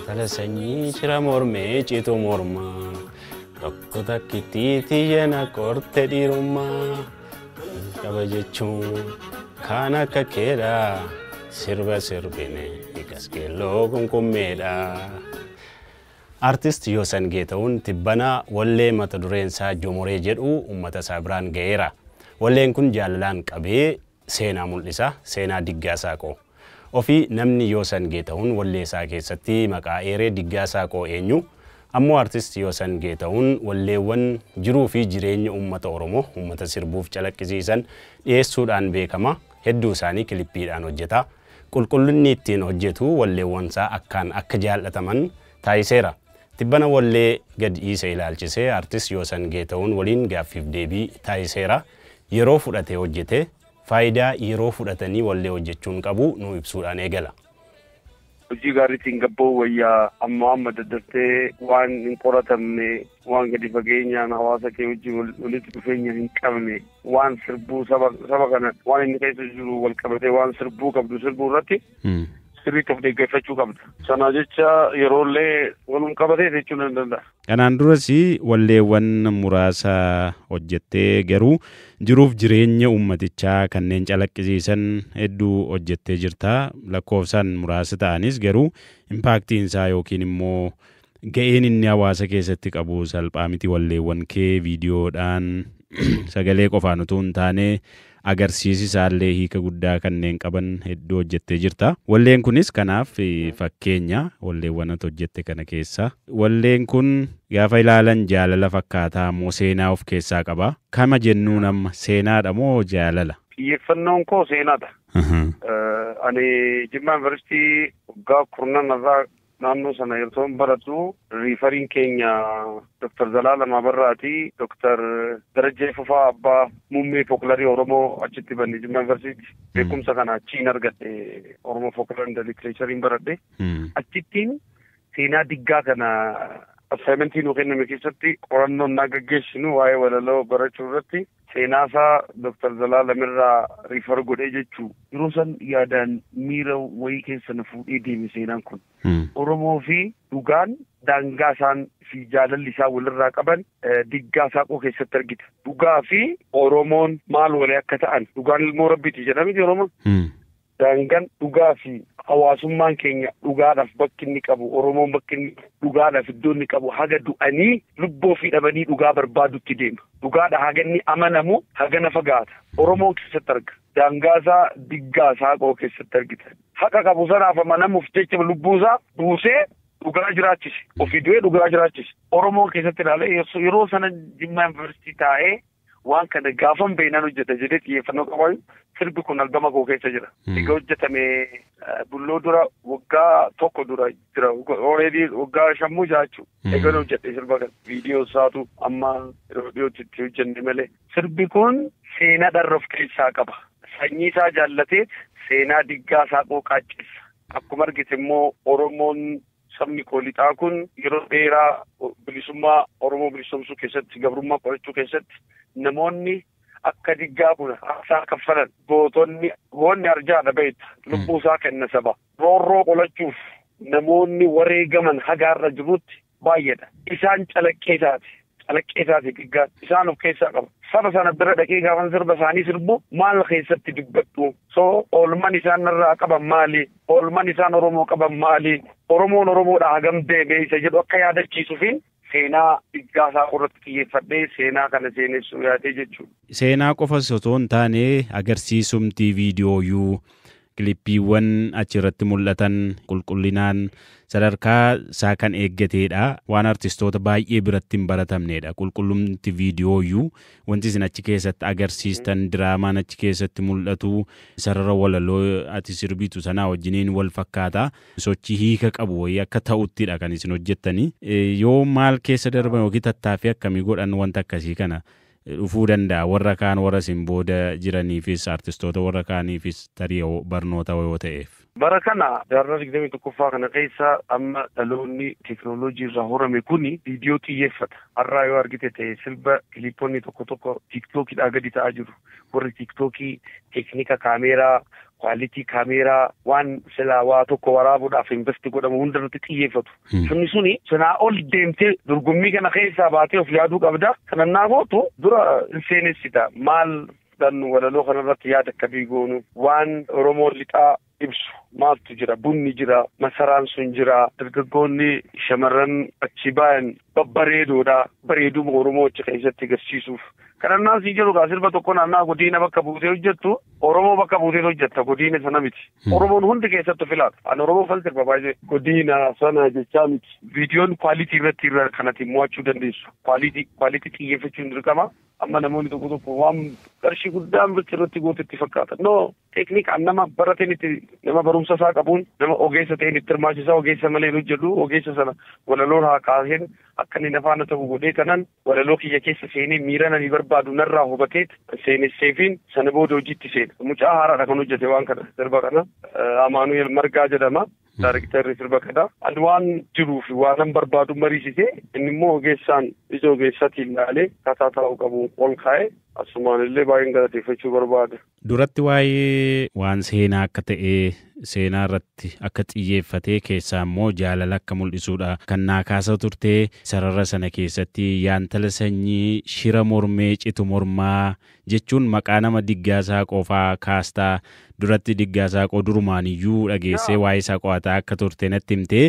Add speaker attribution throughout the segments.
Speaker 1: Intala sanyii cira mormee citu mormaa. Tokko takkittii tiyya na qorte dhiirummaa. Qaba jechuun kaan akka keedha. Sirba sirbine kaskeelloo kunkummeedha. Artist Yoosan Geetahuun tibbana wallee mata dureen isaa Jomoree jedhu uummata isaa biraan ga'eera. Walleen kun jaalalaan qabee seenaa mul'isa. Seenaa Diggaa Saaqoo. Ofii namni Yoosan Geetahuun wallee isaa keessatti maqaa eeree Diggaa Saaqoo eenyu? Ammoo artist Yoosan Geetahuun walleewwan jiruu fi jireenya uummata Oromoo uummata sirbuuf calaqqisiisan dhiyeessuudhaan beekama. Hedduu isaanii kilippiidhaan hojjeta. Qulqullinni ittiin hojjetu walleewwan isaa akkaan akka jaallataman taasiseera. Tibbana wallee gad dhiise ilaalchisee artist Yoosan Geetahuun waliin gaaffiif deebii taasiseera. Yeroo fudhatee hojjete faayidaa yeroo fudhatanii wallee hojjechuun qabu nu ibsuudhaan eegala.
Speaker 2: Hojii gaariitiin gabboo wayyaa amma amma daddaftee waan hin qoratamne, waan gadi fageenyaan hawaasa kee wajjin walitti dhufeenya hin qabne, waan sirbuu saba kana waan inni keessa jiru wal qabatee waan sirbuu qabdu sirbuu irratti sirriitti of deeggarfachuu qabda. Sana jecha yeroollee walum qabatee jechuun hin danda'a.
Speaker 1: Kanaan duras walleewwan muraasa hojjettee garuu jiruuf jireenya uummatichaa kanneen calaqqisiisan hedduu hojjettee jirta. Lakkoofsaan muraasa ta'anis garuu impaaktiin isaa yookiin immoo ga'een inni hawaasa keessatti qabu salphaa miti. Walleewwan kee viidiyoodhaan sagalee qofaan utuu hin taane agarsiisi isaallee hiika guddaa kanneen qaban hedduu hojjettee jirta. Walleen kunis kanaaf fakkeenya walleewwan ati hojjette kana keessa. Walleen kun gaafa ilaalan jaalala fakkaataa moo seenaa of keessaa qaba? Kama jennuun amma seenaadha moo jaalala?
Speaker 2: Xiyyeeffannoon koo seenaadha. Ani Jimmaa Yuunivarsiitii waggaa 10 irraa naannoo sana yeroo baratu riifariin keenya Dr. Zalaalam Abarraati, Dr. Darajjee Fufaa Abbaa muummee fookularii Oromoo achitti banne Jimmaa Yuunivarsiitii. Beekumsa kana achiin argadhe, Oromoo folklore and literatureiin baradhe. Achittiin seenaa Diggaa kana assignmentii nuu kenname keessatti qorannoon naa gaggeessinu waa'ee walaloo barachuu irratti seenaa isaa Dr. Zalaalam irraa refer godhee jechuu. Yeroo san yaadaan miira wayii keessa na fuudhee deeme seenaan kun. Oromoo fi dhugaan daangaa isaan fi jaalalli isaa walirraa qaban Diggaa Saaqoo keessatti argita. Dhugaa fi Oromoon maal walii akka ta'an, dhugaan ilmoo Rabbiiti jedhamiti Oromoon. Daangaan dhugaa fi hawaasummaan keenya dhugaadhaaf bakki inni qabu, Oromoon bakki inni dhugaadhaaf iddoo inni qabu, haga du'anii lubbuu fi dhabanii dhugaa barbaadutti deema. Dhugaadha haga inni amanamu haga na fagaata. Oromoon keessatti arga. Daangaa isaa Diggaa Saaqoo keessatti argita. Haqa qabu sanaaf amanamuuf jecha lubbuu isaa buusee dhugaa jiraachise. Ofii du'ee dhugaa jiraachise. Oromoon keessatti ilaalee yeroo sana Jimmaa Yuunivarsiitii taa'ee waan kana gaafan beenaan hojjeta jedhee xiyyeeffannoo qabayu sirbi kun albama koo keessa jira. Egaa hojjetame bulloo dura waggaa 1 dura jira. Already waggaa 5 jechuu. Egaa hojjete sirba kana. Viidiyoo isaatu amma yeroo dhiyootti itti hojjenne malee. Sirbi kun seenaa dharra of keessaa qaba. Sanyii isaa jaallatee seenaa Diggaa Saaqoo qaaccessa. Akkuma argite immoo Oromoon sabni koolixaa kun yeroo dheeraa bilisummaa Oromoo bilisoomsuu keessatti, gabrummaa qorachuu keessatti namoonni akka Diggaa kun aarsaa kaffalan, gootonni goonni arjaadha beekta, lubbuu isaa kenna saba. Roorroo qolachuuf namoonni wareegaman hagaarra jirutti baay'eedha. Isaan calaqqee isaati. Calaqqee isaati Diggaan. Isaan of keessaa qaba. Saba sana bira dhaqee gaafan sirba isaanii sirbu maal keessatti dubbadhu? So oolmaan isaan irraa qaban maali? Oolmaan isaan Oromoo qaban maali? Oromoon Oromoodha hagam deemee isa jedhu akka yaadachiisuufiin seenaa Diggaa Saaqoo irratti xiyyeeffadhee seenaa kana seenessuu yaadee jechuudha.
Speaker 1: Seenaa qofas osoo hin taane agarsiisumti viidiyooyuu kilippiiwwan achirratti mul'atan qulqullinaan sadarkaa isaa kan eeggateedha. Waan artistoota baay'ee biratti hin baratamnedha. Qulqullumti viidiyooyuu wanti isin achi keessatti agarsiistan, diraamaan achi keessatti mul'atu sarara walaloo ati sirbitu sanaa wajjiniin wal fakkaata. Sochii hiika qabu wayii akka ta'uttidha kan isin hojjettanii. Yoo maal keessa darban yookiin tattaaffii akkamii godhan wanta akkasii kana dhufuu danda'a warra kaan warra isin booda jiraniifis artistoota warra kaaniifis tarii barnoota yoo ta'eef?
Speaker 2: Bara kana jaarraa 21ffaa kana keessa amma dhaloonni teekinooloojii irraa horame kuni viidiyoo xiyyeeffata. Har'aa yoo argite ta'e sirba kiliippoonni tokko tokko tiiktookiidhaa gadi ta'aa jiru. Warri tiiktookii teeknika kaameeraa Quality kaameeraa waan silaa waa tokko waraabuudhaaf invest godhamu hundarratti xiyyeeffatu. Sunni suni sanaa ol deemtee dorgommii kana keessaa baatee of yaaduu qabda. Kanannaa gootu dura hin seenessita. Maal fudhannu walaloo kanarratti yaada akkamii goonu waan Oromoo lixaa ibsu maaltu jira, bunni jira, masaraan sun jira, dargaggoonni shamarran achi bayan babbareedoodha, bareeduma Oromoo achi keessatti agarsiisuuf. Kadhannaan siin jedhu sirba tokko naannaa godina bakka buutee hojjettu, Oromoo bakka buutee hojjetta, godina sana miti. Oromoon hundi keessattu filaata. Ani Oromoo fan sirba baay'ee godina sana jechaa miti. Viidiyoon kwaalitii irratti irra kanatti mo'achuu dandeessu. Kwaalitii xiyyeeffachuun dirqama. Amma namoonni tokko tokko waan qarshii guddaan irratti goote itti fakkaata. No, teeknikaan nama barateen itti nama barumsa isaa qabuun nama ogeessa ta'een itti hirmaachisaa, ogeessa malee hin hojjedhu, ogeessa sana walaloon haa kaaseen akka inni nafaana ta'u godhee kanan walaloo kiyya keessa seenee miira nani barbaadu narraa hubateet seenesseefiin sana booda hojiitti seena. Mucaa haaraadha kan hojjete waan kana sirba kana Amaanu'el Margaa jedhama. Daarektarri sirba kana. Ani waan jiruu fi waan barbaadu mariisisee inni immoo ogeessaan ija ogeessaatiin ilaalee kataa taa'uu qabu ol kaa'ee asumaan illee baay'een galateeffachuu barbaada.
Speaker 1: Duratti waa'ee waan seenaa akka ta'ee seenaa irratti akka xiyyeeffatee keessaa immoo jaalala akka mul'isuudha. Kan naa kaasa turtee sarara sana keessatti yaantala sanyii shira mormee citu mormaa jechuun maqaa nama Diggaasaa qofaa kaastaa duratti Diggaasaa qoo durumaan iyyuu dhageessee waa'ee isaa qo'ataa akka turte natti himtee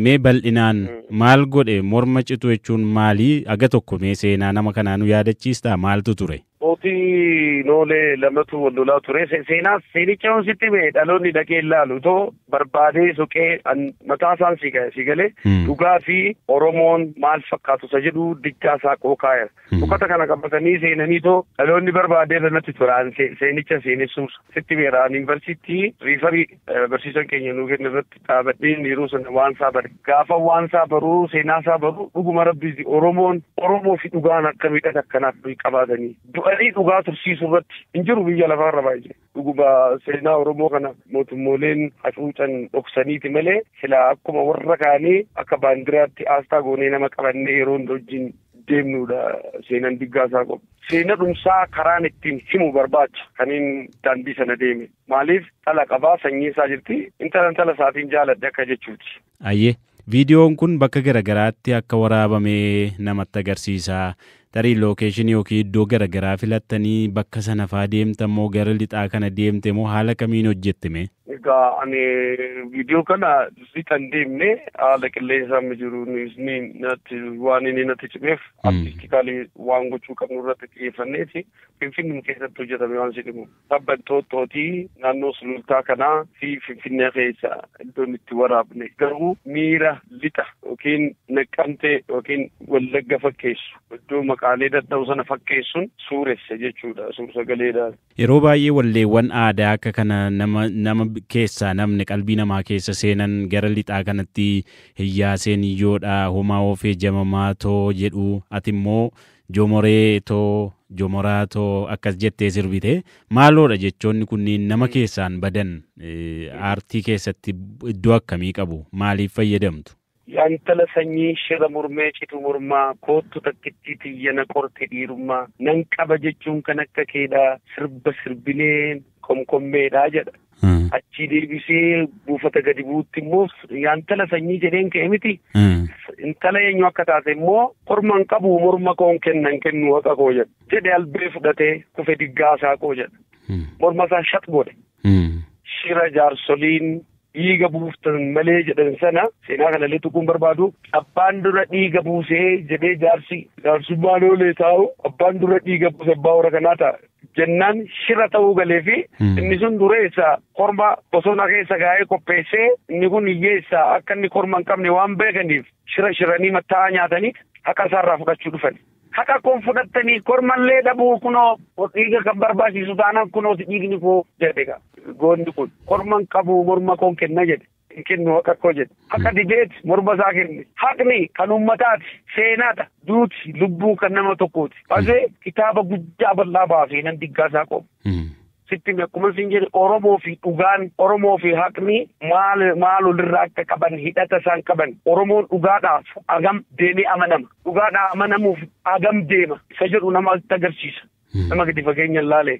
Speaker 1: mee bal'inaan maal godhe morma citu jechuun maali? Aga tokko mee seenaa nama kanaa nu yaadachiistaa maaltu ture?
Speaker 2: Mootii noolee lamatu wal lolaa ture. Seenaa seenicha yoon sitti hime dhaloonni dhaqee ilaalu too barbaadee soqee mataa isaan si galee dhugaa fi Oromoon maal fakkaatu isa jedhu Diggaasaa qooqaa'eera. Uffata kana qabatanii seenanii too dhaloonni barbaadee irra tura. Seenicha seenessuus sitti himeera. Ani yuunivarsiitii riifarii barsiisan keenya nuu kennu irratti dhaabadheen yeroo sana waan isaa bare. Gaafa waan isaa baruu seenaa isaa baruu dhuguma rabbiiti Oromoon Oromoo fi dhugaan akka miidhata akkanaaf qabaatanii. Du'anii dhugaa tursiisuu irratti hin jiru biyya lafaarra baay'ee. Dhuguma seenaa Oromoo kana mootummooleen hacuucan dhoksaniiti malee silaa akkuma warra kaanii akka baandiraatti aasxaa goonee nama qabannee yeroo hunda wajjin deemnudha seenaan Diggaasaa qofa. Seena dhumsaa karaan ittiin himu barbaacha kaniin daandii sana deeme. Maaliif dhala qabaa sanyii isaa jirti intala isaatiin jaaladhe akka jechuuti.
Speaker 1: Ayyee viidiyoon kun bakka garagaraatti akka waraabamee namatti agarsiisa. Tarii lookeeshinii yookiin iddoo garagaraa filattanii bakka sana faa deemta moo gara lixaa kana deemte moo haala kamiin hojjettime?
Speaker 2: Egaa ani viidiyoo kana lixan deemne haala qilleensa amma jiru waan inni natti cimeef artistikaalii waan gochuu qabnu irratti xiyyeeffanneeti Finfinnee keessatti hojjetame waan si dhibu. Tabba Inxooxxootii naannoo sulultaa kanaa fi Finfinnee keessa iddoon itti waraabne garuu miira lixa yookiin Naqqamtee yookiin Wallagga fakkeessu iddoo maqaalee dadhabu sana fakkeessuun suuresse jechuudha suur-sagaleedhaan.
Speaker 1: Yeroo baay'ee walleewwan aadaa akka kana nama keessaa namni qalbii namaa keessa seenan gara lixaa kanatti hiyyaaseen iyyoodha homaa oofee jamamaa too jedhu ati immoo jomoree too jomoraa too akkas jettee sirbite maaloodha jechoonni kunniin nama keessaan badan aartii keessatti iddoo akkamii qabu maaliif fayyadamtu?
Speaker 2: Yaantala sanyii shira mormee citu mormaa koottu takkittii tiyyana qorte dhiirummaa nan qaba jechuun kan akka keedhaa sirba sirbineen komkommeedhaa jedha. Achii deebisee buufata gadi buutti immoo yaantala sanyii jedheen ka'e miti. Intala eenyu akka taate immoo korma hin qabu morma koon kennan kennu haqa koo jedha. Jedhe albee fudhatee kufe Diggaasaa koo jedha. Morma isaa shat godhe. Shira jaarsoliin dhiiga buuftan malee jedhan sana seenaa kanallee tuquun barbaadu abbaan dura dhiiga buusee jedhee jaarsi jaarsummaan oolee taa'u abbaan dura dhiiga buuse abbaa warra kanaa ta'a. Jennaan shira ta'uu galee fi inni sun dureessa korma bosona keessa gaa'ee qopheessee inni kun hiyyeessa akka inni korma hin qabne waan beekaniif shira shiranii mattaa'aa nyaatanii haqa isaarraa fudhachuu dhufan. Haqa koon fudhattanii kormallee dhabuu kunoo dhiiga kan barbaachisu taanaan kunoo dhiigni koo jedhe goonni kun korma hin qabu morma koon kenna jedhe. Kennu haqa koo jedhe. Haqa dibeet morma isaa kenne. Haqni kan uummataati seenaadha duuti lubbuu kan nama tokkooti. Baasee kitaaba guddaa bal'aa baasee nan Diggaasaa qofa. Sitti akkuma isin jedhe Oromoo fi dhugaan Oromoo fi haqni maal walirraa akka qaban hidhata isaan qaban Oromoon dhugaadhaaf agam deemee amanama. Dhugaadhaaf amanamuuf agam deema isa jedhu namatti agarsiisa. Nama gadi fageenya laale.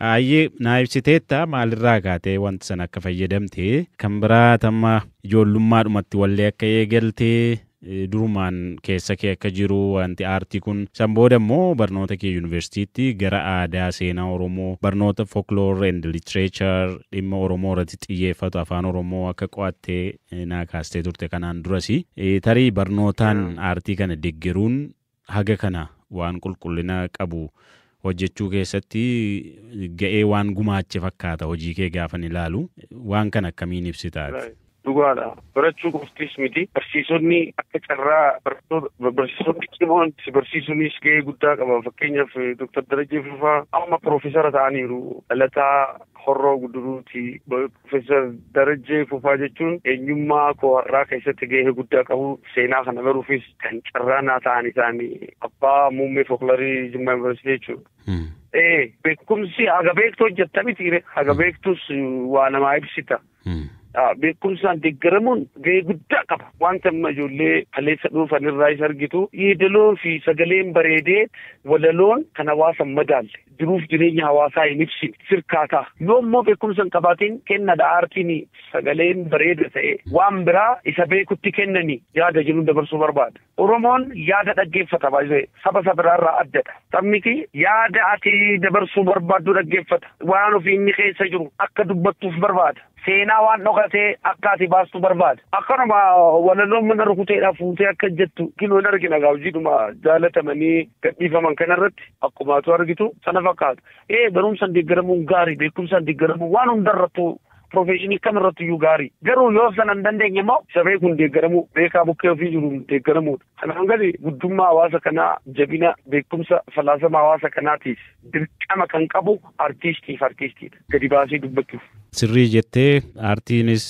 Speaker 1: Ayyee naa ibsiteetta maalirraa kaatee wanta sana akka fayyadamte kan biraa tamma ijoollummaadhumatti wallee akka eegaltee durumaan keessa kee akka jiru wanti aartii kun san booda immoo barnoota kee yuunivarsiitiitti gara aadaa seenaa Oromoo barnoota folklore and literature dhimma Oromoo irratti xiyyeeffatu afaan Oromoo akka qo'attee naa kaastee turte kanaan durasi. Tarii barnootaan aartii kana deeggaruun haga kana waan qulqullina qabu hojjechuu keessatti ga'ee waan gumaache fakkaata hojii kee gaafan ilaalu waan kana akkamiin ibsitaati?
Speaker 2: Dhugaadha. Barachuu qoftis miti. Barsiisonni akka carraa barsiisonni cimoon barsiisuunis ga'ee guddaa qaba. Fakkeenyaaf Dr. Darajjee Fufaa amma piroofeesara ta'aniiru. Dhalataa Horroo Guduruuti. Piroofeesar Darajjee Fufaa jechuun eenyummaa koo har'aa keessatti ga'ee guddaa qabu. Seenaa kana baruufis kan carraa naa ta'an isaanii abbaa muummee fookularii Jimmaa Yuunivarsiitii jechuudha. Beekumsi haga beektu hojjetta miti. Haga beektus waa namaa ibsita. Beekumsaan deeggaramuun ga'ee guddaa qaba. Wanta amma ijoollee kaleessa dhufan irraa isa argitu yeedaloo fi sagaleen bareedee walaloon kan hawaasa madaalle jiruuf jireenya hawaasaa hin ibsine sirkaataa. Yoo immoo beekumsa hin qabaatiin kennadha aartiin sagaleen bareeda ta'e waan biraa isa beekutti kennanii yaada jiruun dabarsuu barbaada. Oromoon yaada dhaggeeffata baay'ee saba isa biraarraa addadha. Sabni yaada ati dabarsuu barbaaddu dhaggeeffata. Waan ofii inni keessa jiru akka dubbattuuf barbaada. Seenaa waan dhokatee akka ati baastu barbaada. Akkanuma walaloon mana rukuteedhaa fuutee akka jettu kiloon argina gaa hojiidhuma jaalatamanii gadhiifaman kanarratti akkuma atu argitu sana fakkaata. Barumsaan deeggaramuun gaarii, beekumsaan deeggaramuun waan hundarrattuu piroofeeshinii kamirratti iyyuu gaarii. Garuu yoo sana hin dandeenye immoo isa beekuun deeggaramuu, beekaa bukkee ofii jiruun deeggaramuudha. Kanaan gadi guddummaa hawaasa kanaa jabina beekumsa falaasama hawaasa kanaatiif dirqama kan qabu artiistiif artiistiidha. Gadi baasee dubbachuuf.
Speaker 1: Sirrii jettee aartiinis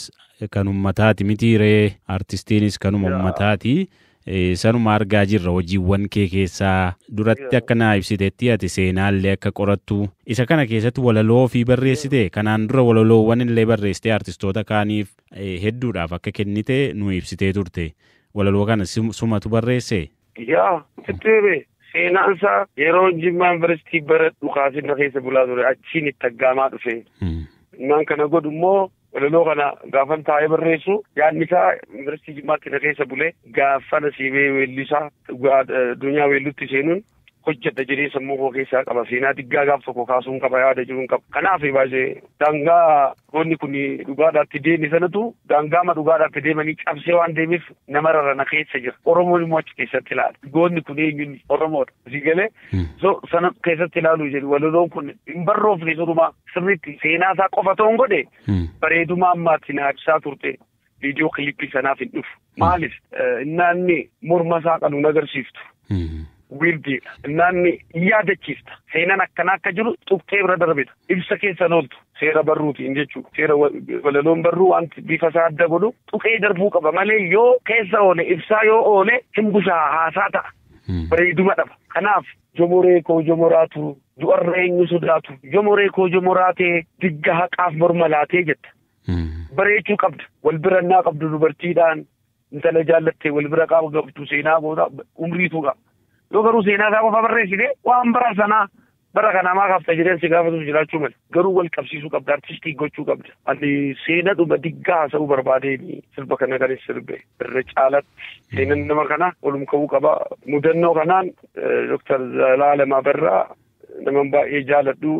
Speaker 1: kan uummataati miti ree aartistiinis kanuma uummataati. Sanuma argaa jirra hojiiwwan kee keessaa duratti akka naa ibsitetti ati seenaallee akka qorattu isa kana keessatti walaloo ofii barreessite kanaan dura walaloowwan illee barreessite aartistoota kaaniif hedduudhaaf akka kennite nu ibsitee turte walaloo kana sumatu barreesse.
Speaker 2: Yaa sitti seenaan isaa yeroo Jimmaa Yuunivarsiitii baradhu kaasee na keessa bulaa ture achiin itti aggaamaa dhufe. Innaan kana godhu immoo walaloo kana gaafan taa'ee barreessu yaadni isaa Yuunivarsiitii Jimmaatti na keessa bulee gaafa nasiibee weellisaa addunyaa weellutti seenuun hojjedha jedhee sammuu koo keessaa qaba. Seenaa diggaa gaaf tokko kaasuun qaba yaada jiruun qaba. Kanaaf baay'ee daangaa goonni kun dhugaadhaatti deeme sanatu daangaama dhugaadhaatti deemanii cabsee waan deemeef nama rarana keessa jira. Oromoon immoo achi keessatti ilaala. Goonni kun eenyuun Oromoodha. Asii galee sana keessatti ilaaluu jedhu walaloon kun hin barroofne surumaa sirriitti seenaa isaa qofa ta'uun godhe bareeduma ammaatti naa ibsaa turte. Viidiyoo kilippii sanaaf hin dhufu. Maaliif innaanni morma isaa qaluun agarsiiftu. Wiirdiidha. Innaanni yaadachiifta. Seenaan akkanaa akka jiru tuqxee bira darbita. Ibsa keessan ooltu seera barruutiin jechuudha. Seera walaloon barruu wanti bifa isaa adda godhu tuqee darbuu qaba malee yoo keessa oole ibsaa yoo oole hin bushaa haasaa ta'a. Bareeduma dhaba. Kanaaf jomoree koo jomoraatu du'arra eenyu sodaatu jomoree koo jomoraatee digga haqaaf morma laatee jetta. Bareechuu qabda. Wal birannaa qabdu dubartiidhaan intala jaallattee wal bira qabu qabdu seenaa goota umriitu qaba. Yoo garuu seenaa isaa qofa barreessite waan bara sanaa bara kanaa maa kaafta jedheen si gaafatuuf jiraachuu mala. Garuu wal qabsiisuu qabda, artistii gochuu qabda. Ani seenaa dhuma diggaa haasa'uu barbaadeen sirba kana kan sirbe irra caalatti seenaan nama kana olum ka'uu qaba. Mudannoo kanaan Dr. Zalaalem Abarraa nama baay'ee jaaladhu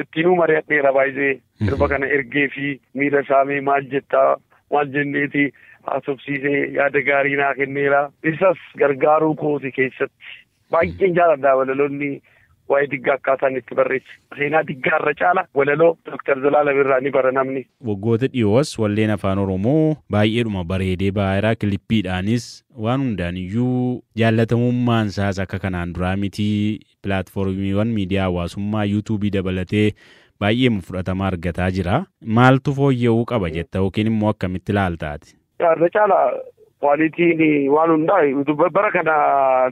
Speaker 2: ittiinuu mari'adheera baay'ee sirba kana ergee fi miira saamee maal jettaa maal jenneeti haasofsiisee yaada gaarii naa kenneera. Isas gargaaruu kooti keessatti baay'een jaaladha walaloonni waa'ee diggaa akkaataan itti barreesse. Seenaa diggaa irra caala walaloo Dr. Zalaalem irraa ni bara namni.
Speaker 1: Waggoota dhiyoos walleen afaan Oromoo baay'eedhuma bareedee baayiraa kilippiidhaanis waan hundaan iyyuu jaallatamummaan isaas akka kanaan duraa miti pilaatfoormiiwwan miidiyaa hawaasummaa yuutuubii dabalatee baay'ee fudhatama argataa jira. Maaltu fooyya'uu qaba jetta yookiin immoo akkamitti ilaaltaati?
Speaker 2: Irra caala kwaalitiin waan hundaa bara kana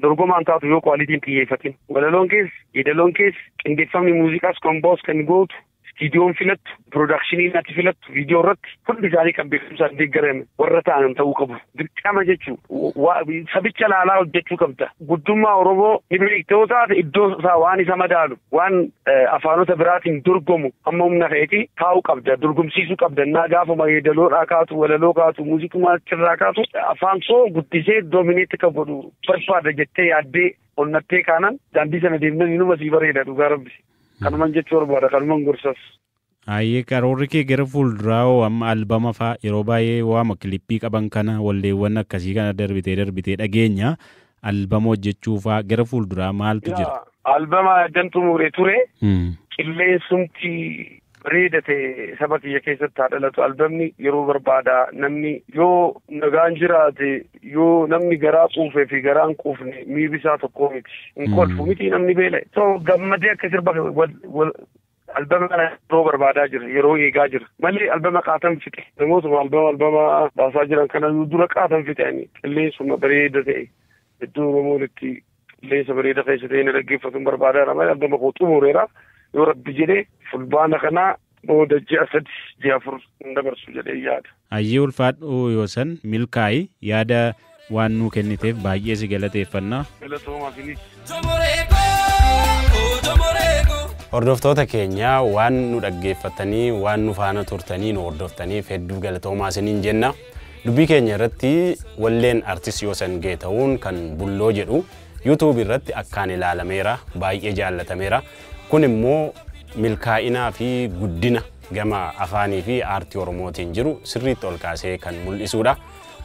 Speaker 2: dorgomaan taatu yoo kwaalitiin xiyyeeffatin. Walaloon keessa, yeedaloon keessa, qindeeffamni muuziqaas kompoos kan gootu, Istiidiyoon filattu, piroodakshinii ati filattu, viidiyoo irratti hundi isaanii kan beekumsaan deeggarame warra ta'an ta'uu qabu. Dirqama jechuun sabicha laalaa hojjechuu qabda. Guddummaa Oromoo ni beekta yoo taate iddoo isaa waan isa madaalu, waan afaanota biraatiin dorgomu amma humna ta'eeti kaa'uu qabda, dorgomsiisuu qabda. Innaa gaafuma yeedaloodhaa kaatu, walaloo kaatu, muuziqummaa achirraa kaatu afaan koo guddisee doomineetti kan godhu barbaada jettee yaaddee onnattee kaanan daandii sana deemnan inuma sii bareeda dhugaa rabbi. Kanuman jechuu barbaada, kanuman gorsas.
Speaker 1: Hayyee, karoorri kee gara fuulduraa hoo? Amma albama faa yeroo baay'ee waama kilippii qaban kana, walleewwan akkasii kana darbitee darbitee dhageenya, albama hojjechuu faa gara fuulduraa maaltu jira?
Speaker 2: Albama addan xumuree ture. Qilleensumti bareeda ta'e saba kiyya keessatti haa dhalatu. Albamni yeroo barbaada. Namni yoo nagaan jiraate, yoo namni garaa quufee fi garaan quufne miirri isaa tokko miti. Hin kolfu miti namni beela'e. So gammadee akka sirba albama kana yeroo barbaadaa jira, yeroo eegaa jira. Malee albama qaatan fixe. Namootuma albama baasaa jiran kana dura qaatan fixe ani. Qilleensuma bareeda ta'e iddoo Oromoon itti qilleensa bareeda keessa ta'e na dhaggeeffatu barbaadaadha malee albama koo xumureera. Yoo rabbi jedhee fulbaana kanaa booda ji'a 3, ji'a 4 hin dabarsu jedhee yaada.
Speaker 1: Hayyee, ulfaadhu Yoosan, milkaa'i. Yaada waan nuu kenniteef baay'ee si galateeffannaa.
Speaker 2: Galatoomaa isinis.
Speaker 1: Hordoftoota keenya, waan nu dhaggeeffatanii, waan nu faana turtanii nu hordoftaniif hedduu galatoomaa isiniin jenna. Dubbii keenya irratti walleen artist Yoosan Geetahuun kan Bulloo jedhu YouTube irratti akkaan ilaalameera, baay'ee jaallatameera. Kun immoo milkaa'inaa fi guddina gama afaanii fi aartii Oromootiin jiru sirriitti ol kaasee kan mul'isudha.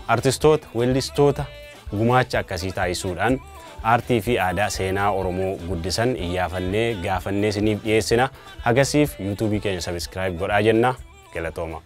Speaker 1: Artistoota, weellistoota gumaacha akkasii taasisuudhaan aartii fi aadaa seenaa Oromoo guddisan iyyaafannee gaafannee isiniif dhiyeessina. Hagasiif yuutuubii keenya subscribe godhaa jenna. Galatooma.